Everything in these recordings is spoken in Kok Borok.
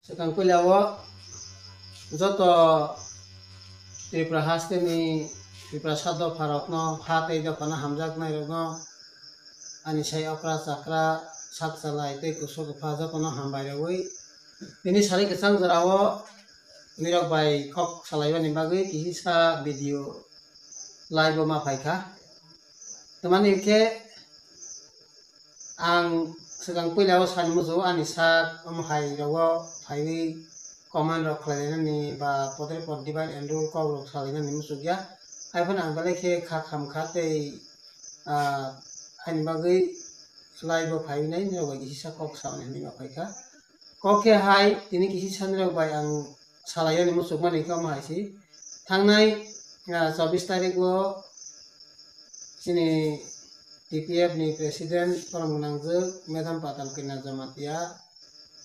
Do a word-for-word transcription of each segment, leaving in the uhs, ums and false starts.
Swkang puila o joto Tripura hasteni Tripura sa dopharokno, ha tei dophano hamjaknairokno, ani sai okra chakra, sak chalai tei kusu kwpha jotono hambai rwui, tini sari kwchang jorao nirok bai kok salaimani bagwi kisa video live o ma phaikha. Tamani hinkhe ang swkang puila o sani muchungo ani sak omo hai rogo phaiwi comment rok khlai lainani ba podre pod divide and rule kok rok sa lainani muchungya. Haiphano ang belai khe kha kham kha tei, ah, haini bagwi live o phaiwi nai nirok bai kisa kok sa hwnwi ma phaikha. Kok khe hai tini kisa nirok bai ang salainani muchungmani khe omo hai se. Thangnai, ah, chobbish tarikh o chini T P F ni president borom gwnangjwk Madam Patal Kanya Jamatia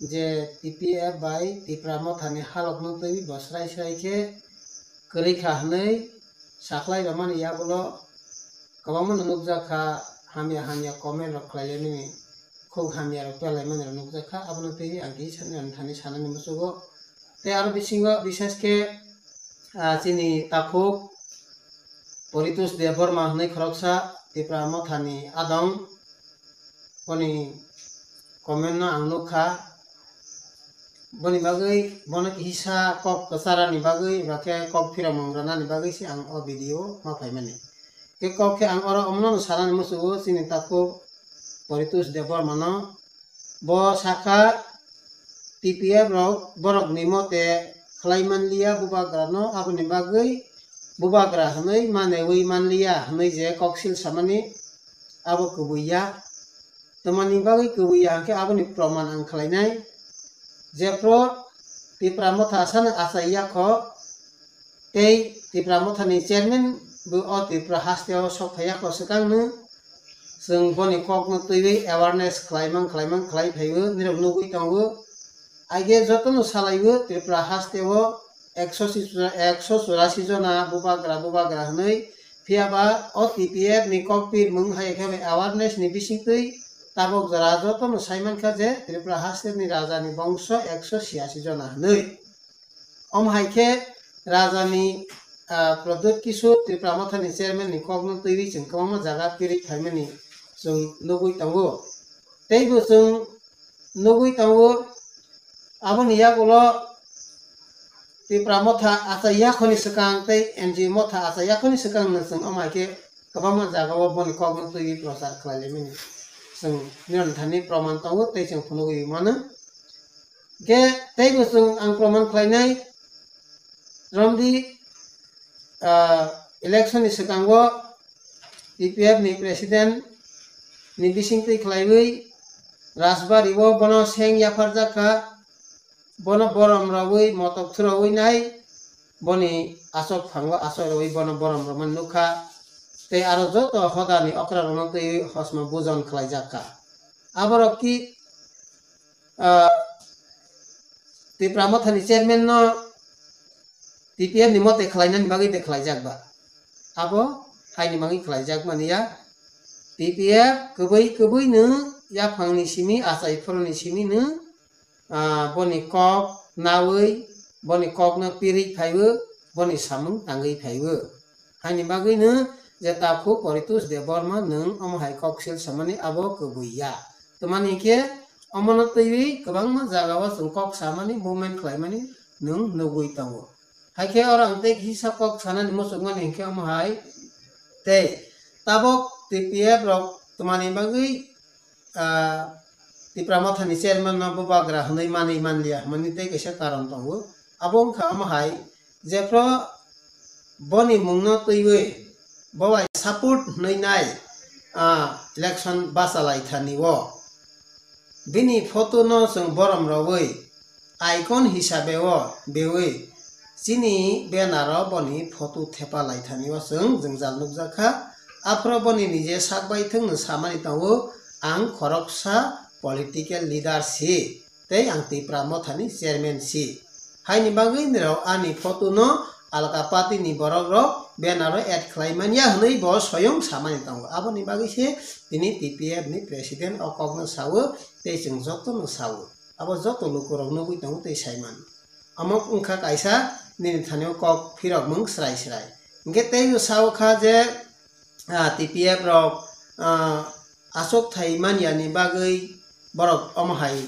je T P F bai Tipra Motha ni halok no twi bo srai srai khe kwrwi kha hwnwi sakhlai rwmani yagulo kwbangma no nukjak kha, hamya hamya comment rok khlai laimani, khuk hamya rok pelaimani rok nukjak kha, abono twi ang kisa thani sanani muchungo. Tei aro bisingo bishesh khe, ah, chini takhuk Poritosh Debbarma hwnwi khoroksa Tipra Mothani adong, boni comment no ang nukha. Boni bagwi, bono kisa kok kwcharani bagwi, ba khe kok phiramung rwnani bagwi se ang o video ma phaimani. Khe kok khe ang oro omono sanani muchungo, chini takhuk Poritosh Debbarma no. Bo sakha, T P F rok borok ni mote khlai manliya bubagra no, aboni bagwi bubagra hwnwi manewi manliya hwnwi je koksil samani abo kwbwi ya. Tamani bagwi kwbwi ya hwnkhe aboni proman ang khlainai. Jephru Tipra Motha asano achai ya kho, tei Tipra Mothani chairman bo o Tripura hasteo sok phai ya kho swkang no. Chwng boni kok no twiwi awareness khlaimang khlaimang khlai phaio, nirok nugwi tongo. Aige jotono salaiwi Tripura hasteo ekso si-, ekso churasi jona bubagra bubagra hwnwi, phiya ba o T P F ni kokpir mung hai khe bai awareness ni bisingtwi tabok jora jotono sai mankha je Tripura hasteni raja ni bongso ekso chiyasi jona hwnwi. Omo hai khe raja ni, ah, Pradyut Kishore Tripura Mothani chairman ni kok no twiwi chwng kwbangma jaga pirik phaimani chwng nugwi tongo. Teibo chwng nugwi tongo, aboni yagulo Tipra Motha achai yakhoni swkang tei N G O Motha achai yakhoni swkang no chwng omo hai khe kwbangma jagao boni kokno twiwi prochar khlai laimani chwng nirok thani proman tongo tei chwng phunugwi mano. Khe teibo chwng ang proman khlainai, romdi, ah, election ni swkango T P F ni president ni bisingtwi khlaiwi Rajbari o bono seng yapharjak kha, bono borom rwui motok thwrwi nai, boni aswk phango aswk rwui bono borom rwmani nukha, tei aro joto hodani okra rokno twiwi hosma bujon khlaijak kha. Aborok ki, ah, Tipra Mothani chairman no T P F ni mote khlainani bagwi de khlaijak ba? Abo haini bagwi khlaijak mani ya. T P F kwbwi kwbwi no yaphangni simi, achai phoroni simi no, ah, boni kok nawi, boni kokno pirik phaiwi, boni samung tangwi phaiwi. Haini bagwi no je takhuk Poritosh Debbarma nwng omo hai koksil samani abo kwbwi ya. Tamani khe omono twiwi kwbangma jagao chwng kok samani, movement khlaimani nwng nugwi tongo. Hai khe oro ang tei kisa kok sanani muchungmani hinkhe omo hai tei tabok T P F rok tamani bagwi, ah, Tipra Mothani chairman no bubagra hwnwi manwi manliya hwnmani tei kaisa karon tongo. Abo wngkha omo hai, jephru boni mungno twiwi bo bai support hwnwi nai, ah, election bachalai thani o. Bini photo no chwng borom rwui icon hisabe o beui chini banner o boni photo thepa lai thani o chwng jwngjal nukjak kha. Aphuru boni nije sak bai thwng no samani tongo, ang khoroksa political leader si. Tei ang Tipra Mothani chairman si. Haini bagwi nirok ani photo no alka party ni borok rok banner o add khlai manya hwnwi bo soyong samani tongo. Aboni bagwi se tini T P F ni president o kok no sao tei chwng joto no sao. Abo joto lukurok nugwi tongo tei saiman. Omo wngkha kaisa nini thani o kok phirokmung srai srai. Hinkhe teibo sao kha je, ah, T P F rok, ah, achuk thai manyani bagwi borok omo hai,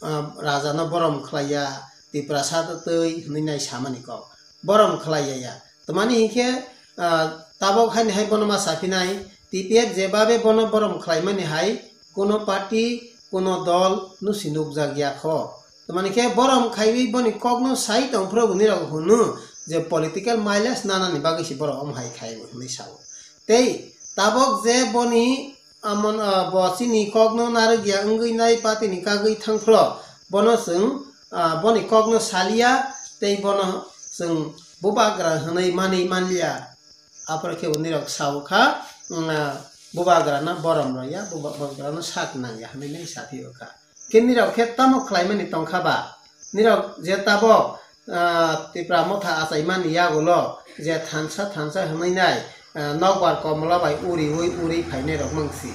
ah, raja no borom khlaiya, Tiprasa twi hwnwi nai samani kok. Borom khlaiya ya. Tamani hinkhe, ah, tabok haini hai bono ma saphinai, T P F jebabe bono borom khlaimani hai kuno party, kuno dol nusi nukjak ya kho. Tamani khe borom khaiwi boni kokno sai tongphuru bo nirok hwnwi je political mileage nanani bagwi se borok omo hai khai hwnwi sao. Tei tabok je boni amon, ah, bo chini kokno narwk ya wngwi nai party ni kagwi thangphuru bono chwng, ah, boni kokno salia tei bono chwng bubagra hwnwi manwi manliya. Aphuru khe bo nirok sao kha, mm, ah, bubagrano borom rwya, buba-, bubagrano sak nangya hwnwi nai saphio kha. Khe nirok khe tamo khlaimani tongkha ba? Nirok je tabok, ah, Tipra motha achaimani yagulo je thansa thansa hwnwi nai, ah, nokbar komla bai uriui uri phainai rok mangsi.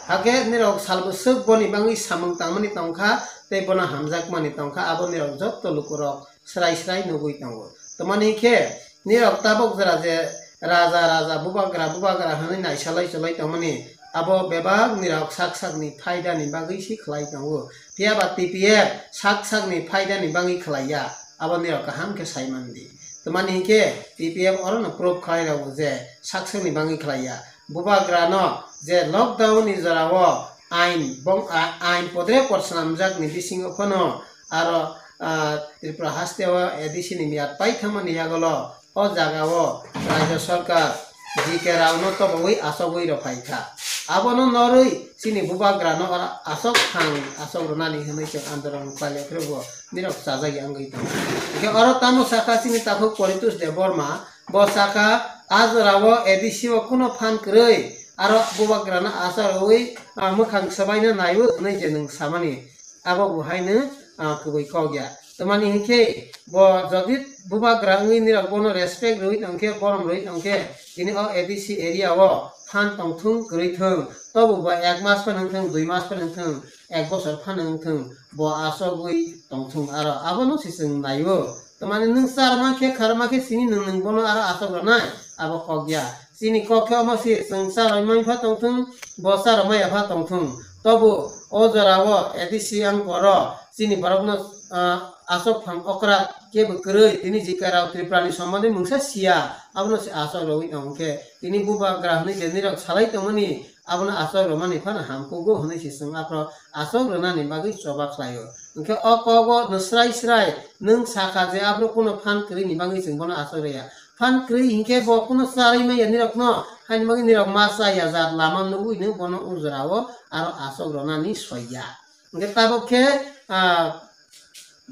Hakhe nirok salbwswk boni bagwi samung tangmani tongkha tei bono hamjakmani tongkha, abo nirok jotto lukurok srai srai nugwi tongo. Tamani khe nirok tabok jora je raja raja bubagra bubagra hwnwi naisalai cholai tongmani abo bebak nirok sak sakni phaidani bagwi se khlai tongo. Phiya ba T P F sak sakni phaidani bagwi khlai ya, abo nirok kaham khe sai man di. Tamani khe T P F orono proof khlai rwo je sak sakni bagwi khlai ya. Bubagrano je lockdown ni jorao ain bong-, a-, ain podre pod swnamjakni bisingo phano aro, ah, Tripura haste o A D C ni miyat pai thangmani yagulo o jaga o Rajya Sarkar G K Rao no tobogwi achogwi rw phai kha. Abono norwi chini bubagra no oro achok thang achok rwnani hwnwi chwng andolon khlai phuru bo nirok chajak ya wngwi tongo. Hwnkhe oro tamo sakha chini takhuk Poritos Debbarma, bo sakha a jora o A D C o kuno phan kwrwi aro bubagra no achok rwui, ah, mwkhang swbaino naiwi hwnwi je nwng samani. Abo bo haino, ah, kubui kok ya. Tamani hinkhe bo jodi bubagra wngwi nirok bono respect rwui tongkhe, borom rwui tongkhe, tini o A D C area o phan tongthung kwrwi thung, tobo bo ek mas phano wngthung, dui mas phano wngthung, ek bosor phano wngthung, bo achogwi tongthung aro abono se chwng naio. Tamani nwng charma khe kharma khe sini nwng nwng bono aro achok rwnai, abo kok ya. Chini kok khe omo se chwng charwi manpha tongthung, bo charwi maya pha tongthung. Tobo o jora o A D C ang koro chini borokno, ah, achok phang okra kebo kwrwi tini G K Rao Tripura ni sombondhe mungsa siya, abono se achok rwui tong khe tini bubagra hwnwi je nirok salai tongmani abono achok rwmani phano hamkugo hwnwi se chwng aphro achok rwnani bagwi choba khlaio. Hwnkhe o kogo no srai srai nwng sakha je aphro kuno phan kwrwini bagwi chwng bono achok rwya. Phan kwrwi hinkhe bo kuno charwi maya nirokno, haini bagwi nirok ma chaya jat lama nugwi no bono o jora o aro achok rwnani soi ya. Hwnkhe tabok khe, ah,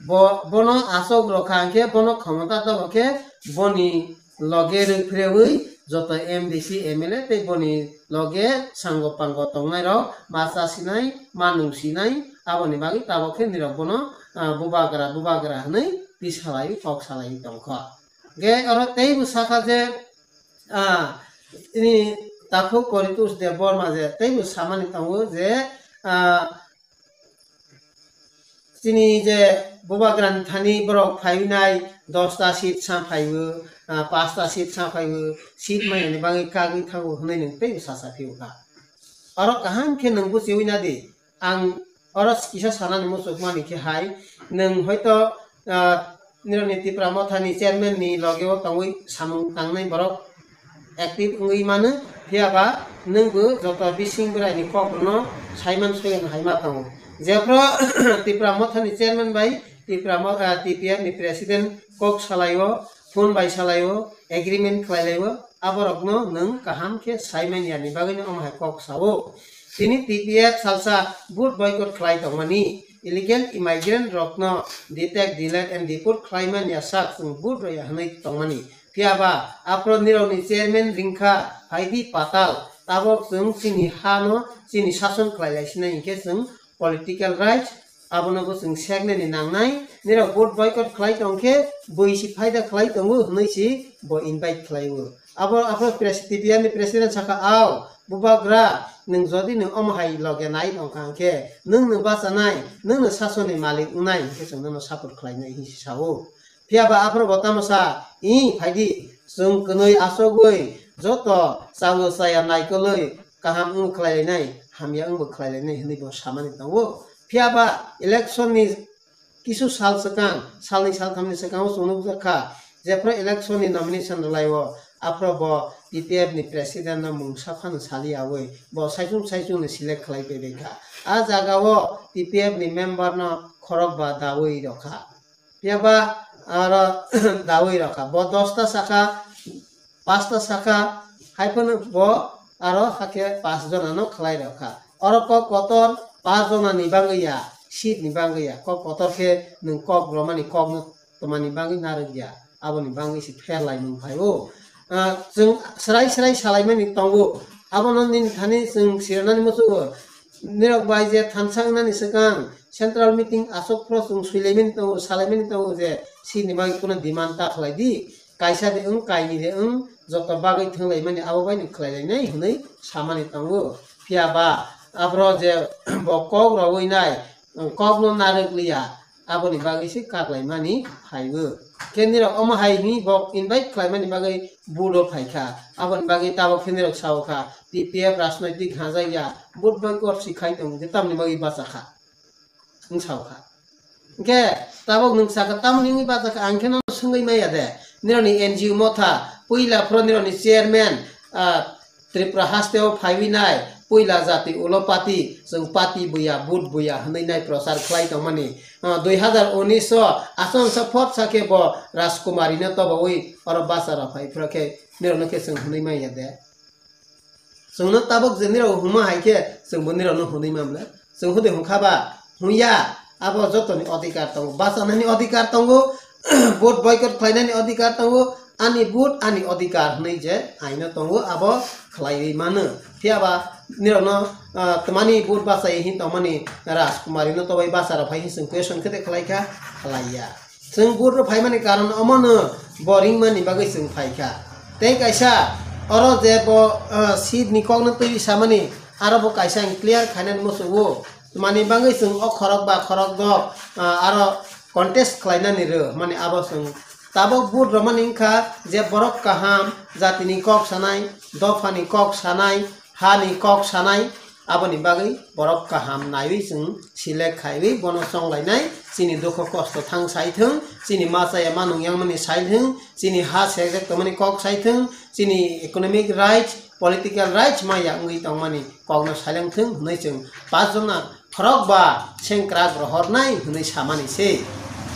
bo, bono achok rwkha hwnkhe bono khomota tabok khe boni loge rwphreui joto M D C, M L A tei boni loge sango pango tongnai rok ma chasinai, ma nungsinai, aboni bagwi tabok khe nirok bono, ah, bubagra, bubagra hwnwi twi salaiwi kok salaiwi tongkha. Hwnkhe oro teibo sakha je, ah, chini takhuk Poritos Debbarma je teibo samani tongo je, ah, chini je bubagrani thani borok phaiwi nai dosta seat sa phaiwi, ah, pasta seat sa phaiwi, seat mayani bagwi kagwi thango hwnwi nwng teibo sacha phiyokha. Oro kaham khe nwng buchiwi nadi, ang oro kisa sanani muchukmani khe hai, nwng hoito, ah, nirokni Tipra Mothani chairman ni loge o tongwi samung tangnai borok active wngwi mano, phiya ba nwng bo joto bising bwrai ni kok rwno saiman soyan hai ma tongo. Jephru Tipra Mothani chairman bai Tipra Mo-, ah, T P F ni president kok salai o, phone bai salai o, agreement khlai lai o, aborokno nwng kaham khe sai man yani bagwino omo hai kok sao. Tini T P F salsa vote boycott khlai tongmani, illegal immigrant rokno detect, delete and deport khlai man ya sak chwng vote rw ya hwnwi tongmani. Phiya ba aphro nirokni chairman ringkha phaidi patal, tabok chwng chini hano chini sason khlai lai sinai hinkhe chwng political rights abono bo chwng seknani nangnai. Nirok vote boycott khlai tong khe bui si phaida khlai tongo hwnwi si bo invite khlai o. Abo, abo pres-, T P F ni president saka, "Ao, bubagra, nwng jodi nwng omo hai loge nai tongkha hwnkhe, nwng nwng bachanai, nwng nwng sasoni malik wngnai," hwnkhe chwng nono support khlainai hinwi sao. Phiya ba aphuru bo tamo sa, "Ih, phaidi, chwng kwnwi achogwi joto chago chaya naikolwi kaham wng khlailainai, hamya wngbo khlailainai," hwnwi bo samani tongo. Phiya ba election ni kisu sal swkang, salni salthamni swkango chwng nukjak kha, jephru election ni nomination rwlai-o, aphuru bo T P F ni president no mungsa phano saliyawi bo saichung saichung ni select khlai paibai kha. A jaga o T P F ni member no khorok ba dawi rw kha. Phiya ba aro dawi rw kha. Bo dosta saka, pasta saka, hai phano bo aro hakhe pas jona no khlai rw kha. Oro kok kotor pas jona ni bagwi ya, seat ni bagwi ya. Kok kotor khe nwng kok romani kok no tomani bagwi narwk ya. Aboni bagwi se pher lai nwng phai o. Ah, chwng srai srai salaimani tongo. Abono nini thani chwng siranani muchungo. Nirok bai je thansa wngnani swkang central meeting aswk phro chwng swilaimani tongo, salaimani tongo je sini bagwi kuno demand ta khlai di. Kaisa de wng, kaini de wng, joto bagwi thwnglaimani abo bai no khlailainai hwnwi samani tongo. Phiya ba aphro je bo kok rogwi nai, kokno narwk liya, aboni bagwi se kaklaimani phaibo. Khe nirok omo hai hwnwi bo invite khlaimani bagwi vote o phaikha. Aboni bagwi tabok khe nirok sao kha, T P F rajnoitik hajakya, vote boycott se khai tongo, je tamni bagwi bachakha. Wng sao kha. Hwnkhe tabok nwng sakha, tamoni wngwi bachakha, ang khe no swngwi maya de. Nirokni N G O Motha, puila phro nirokni chairman, ah, Tripura haste o phaiwi nai puila jati ulo party, chwng party buya, vote buya hwnwi nai prochar khlai tongmani. Ah, dui hazar unis o asonsa phot sakhe bo Rajkumari no tobawi oro bacharo phai phro khe nirokno khe chwng hwnwi manya de. Chwngno tabok je nirok hwnma hai khe chwngbo nirokno hwnwi mamle. Chwng hwnwi hwnkha ba, hwnya, abo jotoni odhikar tongo, bachanani odhikar tongo, vote boycott khlainani odhikar tongo, ani vote ani odhikar hwnwi je aino tongo, abo khlaiwi mano. Phiya ba nirokno, ah, twmani vote bachai hin tongmani Rajkumari no tobai bacharo phai hin chwng question khe de khlai kha, khlai ya. Chwng vote rw phaimani karon omono bo ringmani bagwi chwng phaikha. Tei kaisa oro je bo, ah, seat ni kokno twiwi samani, aro bo kaisa ang clear khainani muchungo. Twmani bagwi chwng o khorok ba khorok dok, ah, aro contest khlainani rw mani abo chwng tabok vote rwmani wngkha je borok kaham, jatini kok sanai, dophani kok sanai, hani kok sanai, aboni bagwi borok kaham naiwi chwng select khaiwi bono chonglainai, chini dukho kosto thang saithwng, chini ma chaya ma nung yangmani saithwng, chini ha sejak tongmani kok saithwng, chini economic rights, political rights maya wngwi tongmani kokno sailangthwng hwnwi chwng pas jona khorok ba sengkrak rohornai hwnwi samani se.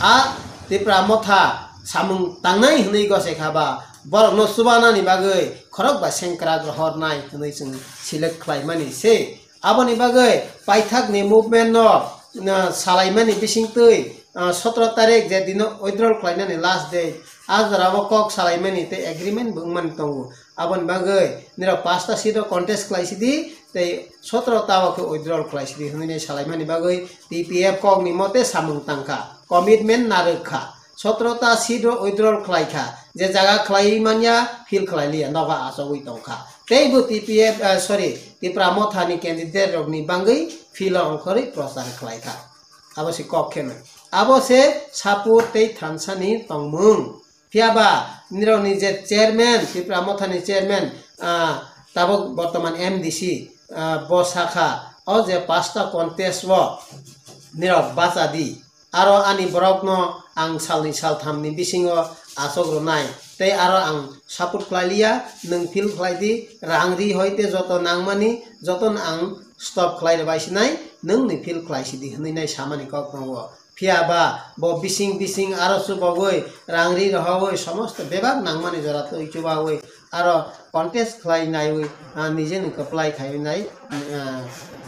A Tipra Motha samung tangnai hwnwi gose kha ba borokno chubanani bagwi khorok ba sengkrak rohornai hwnwi chwng select khlaimani se. Aboni bagwi paithakni movement no, ah, salaimani bisingtwi, ah, sotro tarik je dino withdrawal khlainani last day, a jorao kok salaimani tei agreement bo wngmani tongo. Aboni bagwi nirok pasta seat o contest khlai sidi tei sotro ta o khe withdrawal khlai sidi hwnwi salaimani bagwi T P F kokni mote samung tangkha, commitment narwk kha. Sotro ta seat o withdrawal khlai kha, je jaga khlaiwi manya fill khlai liya, nogo achogwi tong kha. Tei bo T P F, eh, sorry, Tipra Motha ni candidate rok ni bagwi field o ongkhorwi prochar khlai kha. Abo se kok khe nai. Abo se support tei thansa ni tongmung. Phiya ba nirok ni je chairman, Tipra Motha ni chairman, ah, tabok bortoman M D C, ah, bo sakha, o je pasta contest o nirok bacha di. Aro ani borokno ang salni salthamni bisingo achok rwnai, tei aro ang support khlai liya, nwng feel khlai di, rang ri hoi te joto nangmani jotono ang stop khlai rwbai sinai, nwng ni feel khlai sidi hwnwi nai samani kok tongo. Phiya ba bo bising bising aro chubagwi rang ri rohogwi somosto bebak nangmani jora twi chubawi aro contest khlai naiwi, ah, nijeni kwplai khaiwi nai, ah,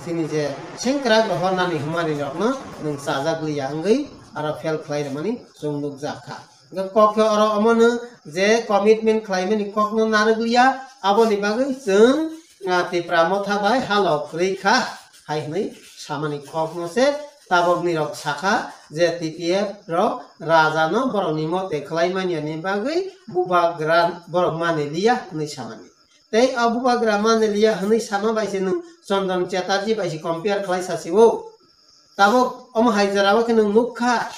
chini je sengkrak rohornani humarni rokno nwng chajak liya wngwi aro fail khlai rwmani chwng nukjak kha. Hwnkhe kok khe oro omono je commitment khlaimani kokno narwk liya, aboni bagwi chwng, ah, Tipra Motha bai halok kwrwi kha hai hwnwi samani kokno se Tabokni rok sakha je T P F rok raja no borok ni mote khlai manya ni bagwi bubagra borok mani liya hwnwi samani. Tei o bubagra mani liya hwnwi sama bai se nwng Chondon Chatterjee bai se compare khlai sasi o. Tabok omo hai jora o khe nwng nuk kha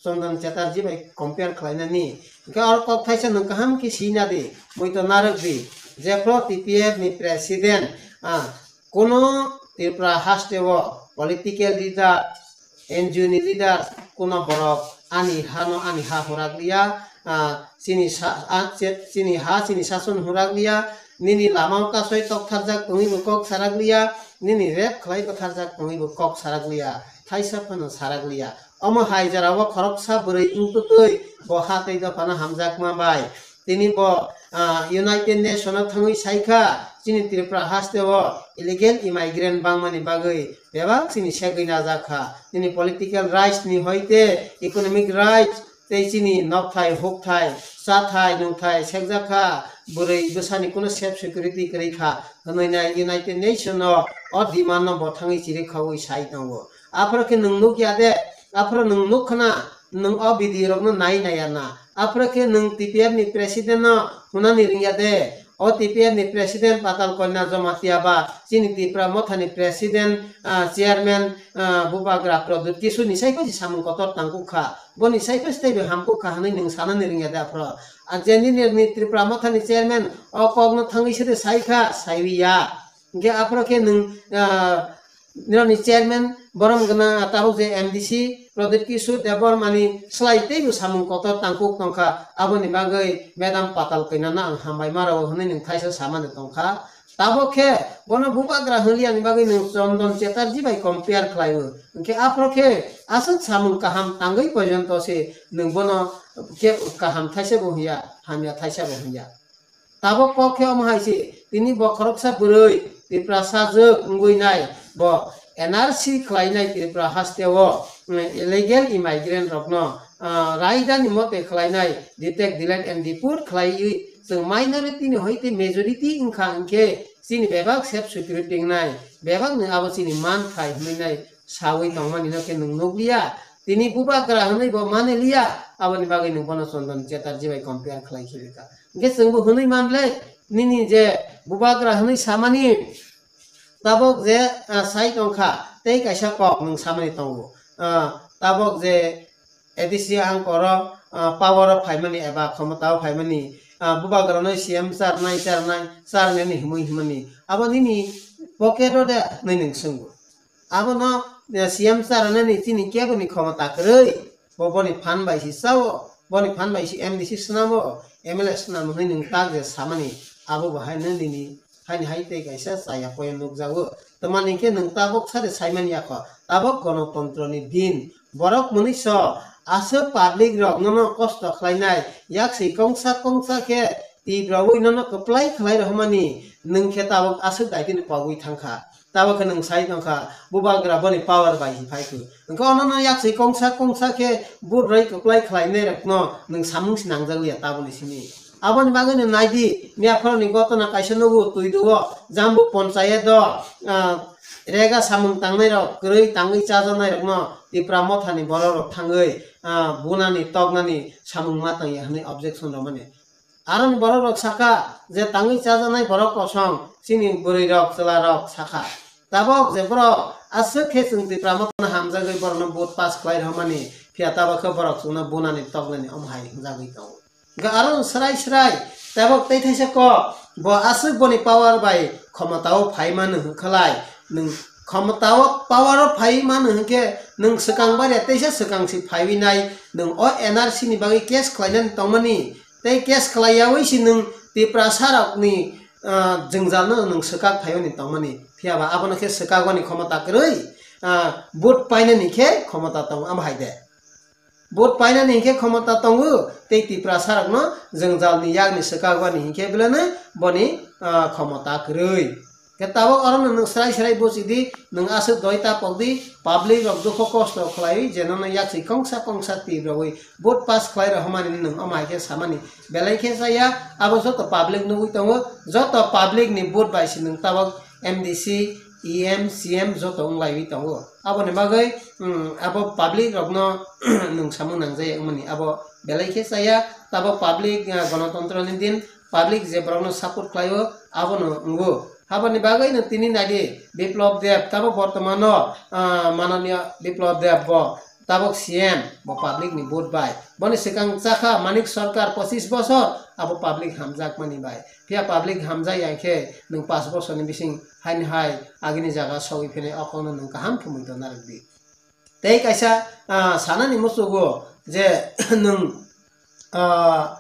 Chondon Chatterjee bai compare khlai nani. Hwnkhe oro kok thaisa nwng kaham khe sina di, muitu narwk di. Jephru T P F ni president, ah, Kuno Tripura haste o political leader, N G O ni leader, kuno borok ani hano ani ha hurak liya, ah, chini sa-, ah, che-, chini ha chini sason hurak liya, nini lama o kasoi tok tharjak tongwi bo kok sarak liya, nini rep khlai bo tharjak tongwi bo kok sarak liya, thaisa phano sarak liya. Omo hai jora o khoroksa bwrwi wngtutwi bo ha tei dophano hamjakma bai. Tini bo, ah, United Nation o thangwi sai kha, chini Tripura haste o illegal immigrant bangmani bagwi bebak chini segwi najak kha. Chini political rights ni hoite economic rights tei chini nokthai, hukthai, chathai, nungthai sekjak kha, bwrwi bwsani kuno safe security kwrwi kha hwnwi nai United Nation o o demand no bo thangwi chiri khogwi sai tongo. Aphuru khe nwng nuk ya de, aphuru nwng nuk khna, nwng o video rokno nai nai ya na. Aphuru khe nwng T P F ni president no hwnani rwngya de. O T P F ni president Patal Kanya Jamatia ba chini Tipra Motha ni president, ah, chairman, ah, Bubagra Pradyut Kishore ni sai phaisi samung kotor tangkuk kha. Boni sai phaisi teibo hamkuk kha hwnwi nwng sanani rwngya de aphuru. Ah, je nini ni Tipra Motha ni chairman o kok no thangwi se de sai kha, saiwi ya. Hwnkhe aphuru khe nwng, ah, nini chairman borom gwnang tabuk je M D C Pradyut Kishore Debbarma ni slai teibo samung kotor tangkuk tongkha, aboni bagwi Madam Patal Kanya no ang hambai ma rwo hwnwi nwng thaisa samani tongkha. Tabuk khe bono bubagra hwnliya ni bagwi nwng Chondon Chatterjee bai compare khlai o, hwnkhe aphuru khe aswk samung kaham tangwi porjonto se nwng bono khe kaham thaisa bo hwnya, hamya thaisa bo hwnya. Tabuk kok khe omo hai se, tini bo khoroksa bwrwi Tiprasa jwk wngwi nai, bo N R C khlainai Tripura haste o, mm, illegal immigrant rokno, ah, raidani mote khlainai detect, delete and deport khlaiwi chwng minority ni hoite majority wngkha hwnkhe chini bebak safe security wngnai, bebak ni abo chini man khai hwnwi nai sawi tongmani no khe nwng nukliya. Tini bubagra hwnwi bo mani liya, aboni bagwi nwng bono Chondon Chatterjee bai compare khlai khibika. Hwnkhe chwngbo hwnwi manle, nini je bubagra hwnwi samani, tabok je, ah, sai tongkha, tei kaisa kok nwng samani tongo. Ah, tabok je A D C ang koro, ah, power o phaimani eba khomota o phaimani, ah, bubagra no C M charnai, charnai, charnai ni himwi himani. Abo nini pocket o de hwnwi nwng swngo. Abono, eh, C M charnani chini keboni khomota kwrwi. Bo boni phan bai si chao, boni phan bai si M D C swnamo, M L A swnamo hwnwi nwng tak je samani, abo bo haino nini, haini hai tei kaisa chaya poya nukjago. Tamani khe nwng tabok sade saimani yakho, tabok gonotontro ni din. Borok mwnwi so, aswk public rok nono kosto khlainai, yak si kongsa kongsa khe twi rogwi nono kwplai khlai rohmani, nwng khe tabok aswk daitino pogwi thangkha. Tabok khe nwng sai tongkha, bubagra boni power bai si phai khe. Hwnkhe ono no yak si kongsa kongsa khe vote roi kwplai khlainai rokno nwng samung si nangjak liya taboni simi. Aboni bagwi no naidi, miyaphorni gotona kaisa nugo twi do-o, Jambu ponchayat o, ah, rega samung tangnai rok, kwrwi tangwi chajaknai rokno Tipra Mothani borok rok thangwi, ah, bunani toknani samung ma tangya hwnwi objection rwmani. Aroni borok rok sakha je tangwi chajaknai borok kosom chini bwrwi rok, chwla rok sakha. Tabok je borok aswk khe chwng Tipra Mothano hamjagwi borokno vote pass khlai rwmani, phiya tabok khe borok chwngno bunani toknani omo hai wngjagwi tongo. Hwnkhe aro srai srai tabok tei thaisa kok bo aswk boni power bai khomotao phai mano hwnkhe lai, nwng khomotao power o phai mano hwnkhe nwng swkang baria teisa swkang si phaiwi nai, nwng o N R C ni bagwi case khlainani tongmani, tei case khlaiyawi si nwng Tiprasa rokni, ah, jwngjal no nwng swkak phaiwi ni tongmani, phiya ba abono khe swkak boni khomota kwrwi, ah, vote painani khe khomota tongo, amo hai de. Vote painani hinkhe khomota tongo, tei Tiprasa rokno jwngjalni yakni swkak bani hinkhe beleno boni, ah, khomota kwrwi. Khe tabok orono nwng srai srai buchidi, nwng aswk doi ta pokdi, public rok dukho kosto khlaiwi je nono yaksi kongsa kongsa twi rogwi vote pass khlai rw hwnmani nwng omo hai khe samani belai khe chaya, abo joto public nugwi tongo, joto public ni vote bai se nwng tabok M D C, E M, C M joto wng laiwi tongo. Aboni bagwi, mm, abo public rokno nwng samung nangjaya wngmani abo belai khe chaya. Tabok public, ah, gonotontro ni din, public je borokno support khlaio, abono wngo. Aboni bagwi no tini naidi Biplab Deb, tabok bortomano, ah, Mananiya Biplab Deb bo tabok C M, bo public ni vote bai. Boni swkang chakha Manik Sarkar pochis bosor, abo public hamjakmani bai. Phiya public hamjak ya khe nwng paanch bosor ni bising haini hai agini jaga sogwi phinai, o kokno nwng kaham khe muitu narwk di. Tei kaisa, ah, sanani muchugo je nwng, ah,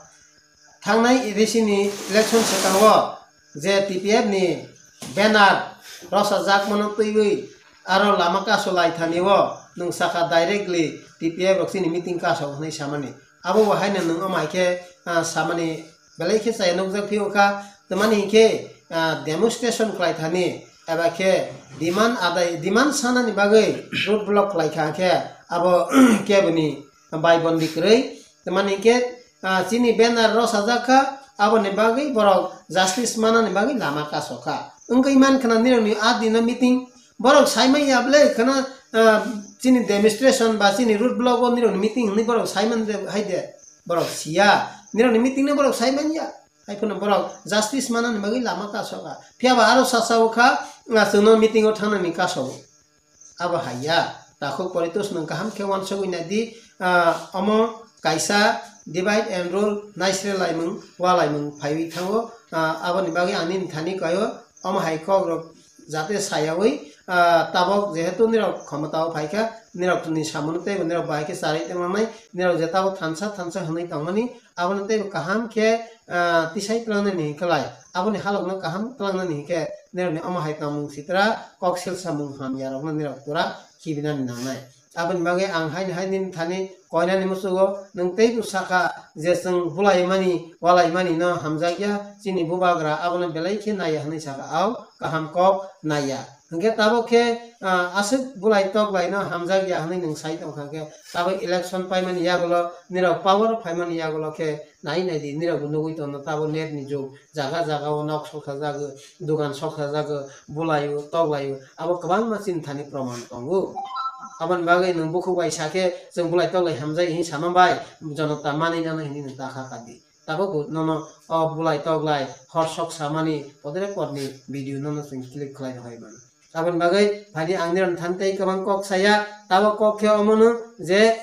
thangnai A D C ni election swkango je T P F ni banner rwchajak mano twiwi aro lama kaso lai thani o nwng saka directly T P F rok chini meeting kaso hwnwi samani. Abo bo haino nwng omo hai khe, ah, samani belai khe chaya nukjak phiyokha, tamani hinkhe, ah, demonstration khlai thani eba khe demand adai, demand sanani bagwi road block khlai kha khe abo keboni bai bondi kwrwi, tamani hinkhe, ah, chini banner rwchajak kha, aboni bagwi borok justice manani bagwi lama kaso kha. Wngwi man khna nirokni a dino meeting, borok saimanya ble khna, ah, chini demonstration ba chini road block o nirokni meeting hwnwi borok saiman de hai de, borok siya, nirokni meeting no borok saimanya. Hai phano borok justice manani bagwi lama kasoka. Phiya ba aro sasawo kha, ah, chwngno meeting o thangnani kasowo. Abo hai ya. Takhuk Poritos nwng kaham khe uansugwi nai di, ah, omo kaisa divide and rule naisre laimung, walaimung phaiwi thango. Ah, aboni bagwi ang nini thani kaio omo hai kok rok jate sayawi, ah, tabok jehetu nirok khomotao phaikha, nirokni samungno teibo nirok bahai khe charwi tonglangnai, nirok je tabok thansa thansa hwnwi tongmani, abono teibo kaham khe, ah, tisai tlangnani hinkhe lai, aboni halokno kaham tlangnani hinkhe nirokni omo hai tongmung sitra kok silsamung hamyarokno nirok pura khibinani nangnai. Aboni bagwi ang haini hai nini thani koinani muchugo nwng teibo sakha je chwng bulaimani, walaimanino hamjakya, chini bubagra abono belai khe naiya hwnwi sakha, au kaham kok naiya. Hwnkhe tabok khe, ah, aswk bulai toklaino hamjakya hwnwi nwng sai tongkha khe, tabok election paimani yagulo, nirok power phaimani yagulo khe nai nai di, nirokbo nugwi tongno tabok net ni jug, jaga jaga o nok sokha jagwi, dogan sokha jagwi, bulaio, toklaio, abo kwbangma chini thani proman tongo. Aboni bagwi nwng bukhuk bai sakhe chwng bulai toklai hamjai hinwi sama bai, jonota manwi nana hinwi nwng ta kha kadi. Tabok bo nono o bulai toklai hor sok samani podre podni video nono chwng click khlai rwhai mano. Aboni bagwi phaidi ang nirok thani tei kwbang kok saya, tabok kok khe omono je,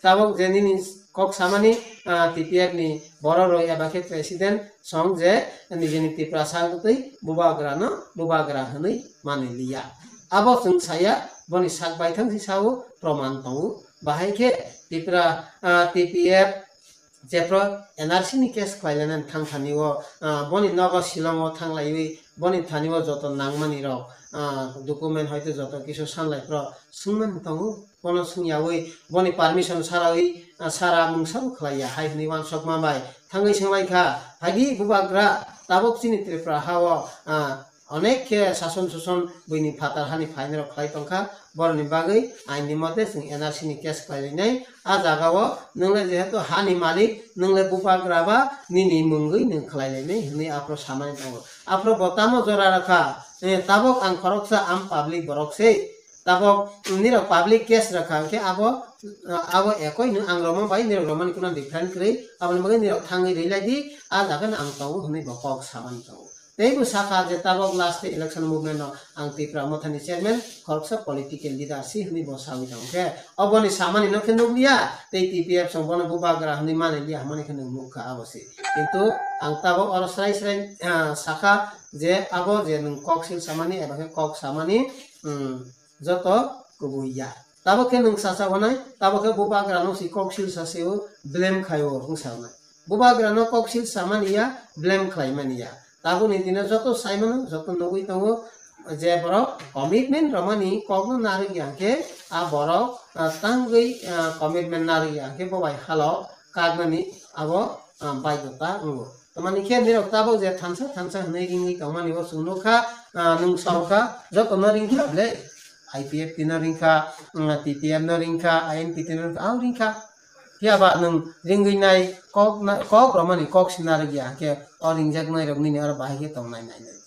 tabok je nini kok samani, ah, T P F ni borok rok eba khe president song je nijini Tiprasa wngtwi bubagra no bubagra hwnwi manwi liya. Abo chwng saya, boni sak baithang si sao, proman tongo. Bahai khe Tipra, ah, T P F jephru N R C ni case khlainani thang thani o, ah, boni nogo Shillong o thang laiwi boni thani o joto nangmani rok, ah, document hoite joto kisu sanlai phro swngmani tongo, bono swngyawi boni permission sarawi, ah, sara mungsa bo khlaiya hai hwnwi uansukma bai thangwi swnglaikha, phaidi bubagra tabok chini Tripura ha o, ah, onek khe sason suson buini phatar hani phainai rok khlai tongkha, boroni bagwi ain ni mote chwng N R C ni case khlai lainai. A jaga o nwng le jehetu hani malik, nwng le bubagra ba nini mungwi nwng khlai lainai hwnwi aphro samani tongo. Aphro bo tamo jora rwkha, eh, tabok ang khoroksa am public borok se. Tabok nirok public case rwkha hwnkhe abo, ah, abo ekoi no ang romani bai nirok romani kuna different kwrwi, aboni bagwi nirok thangwi rwilai di, ah jaga no ang tongo hwnwi bo kok samani tongo. Tei bo sakha je tabok last election movement no ang Tipra Mothani chairman khoroksa political leader si hwnwi bo sawi tongo khe, oboni samani no khe nukliya, tei T P F song bono bubagra hwnwi mani liya hwnmani khe nwng nukha abo se. Kintu ang tabok oro srai srai, ah, sakha je abo je nwng kok sil samani eba khe kok samani, um, joto kubui ya. Tabok khe nwng sacha hwnai, tabok khe bubagra no si kok sil sa se o blame khai o wng sa hwnai. Bubagra no kok sil samani ya, blame khlai mani ya. Tabuk ni dino joto sai mano, joto nugui tongo je borok commitment romani kok no narwk ya khe a borok, ah, tangwi, ah, commitment narwk ya khe bo bai halo kaknani abo, ah, baidota wngo. Tamani khe nirok tabuk je thansa thansa hwnwi ringwi tongmani bo chwng nukha, ah, nwng saukha joto no ringkha ble I P F T no ringkha, ah, T P F no ringkha, I N P T no ringkha, ah, ringkha. Phiya ba nwng ringwi nai kok na, kok romani kok sina rwgya hwnkhe o ringjaknai rok nini oro bahai khe tongnai nai nai.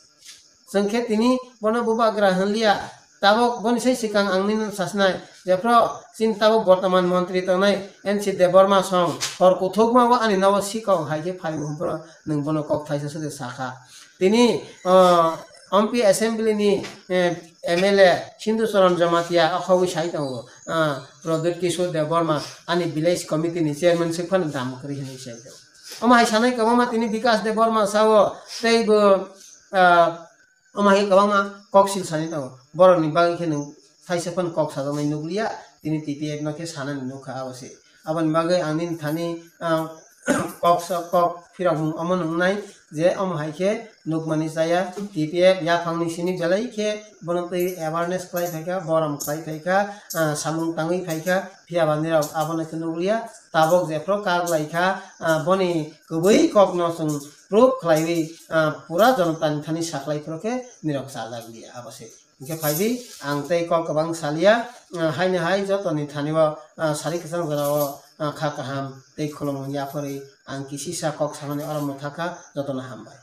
Chwng khe tini bono bubagra hwnliya. Tabok boni sai swkang ang nini sasnai, jephru chini tabok bortoman montri tongnai N C Debbarma song hor kuthukma o ani nogo sikok hai khe phai hwnphru nwng bono kok thaisa sode sakha. Tini, ah, M P assembly ni, eh, M L A Sindhu Charan Jamatia okhogwi sai tongo, ah, Pradyut Kishore Debbarma ani village committee ni chairman swk phano dam kwrwi hwnwi sai tongo. Omo hai sanai kwbangma tini Bikas Debbarma sao tei bo, ah, omo hai kwbangma kok sil sanai tongo. Borokni bagwi khe nwng thaisa phano kok sajaknai nukliya, tini T P F no khe sanani nukha abo se. Aboni bagwi ang nini thani, ah, kok sa-, kok phirokmung omo nungnai je omo hai khe nukmani chaya T P F yaphangni simi belai khe bono twi awareness khlai phaikha, borom khlai phaikha, ah, samung tangwi phaikha, phiya ba nirok abono khe nukliya. Tabok jephru kak lai kha, ah, boni kwbwi kokno chwng proof khlaiwi, ah, pura jonotani thani saklai phuru khe nirok chajak liya abo se. Hingkhe phai di, ang tei kok kwbang saliya, ah, haino hai jotoni thani o, ah, sari kwchang jora o, ah, kha kaham tei khulumung yapharwi ang kisisa kok samani oro mwthakha, jotono hambai.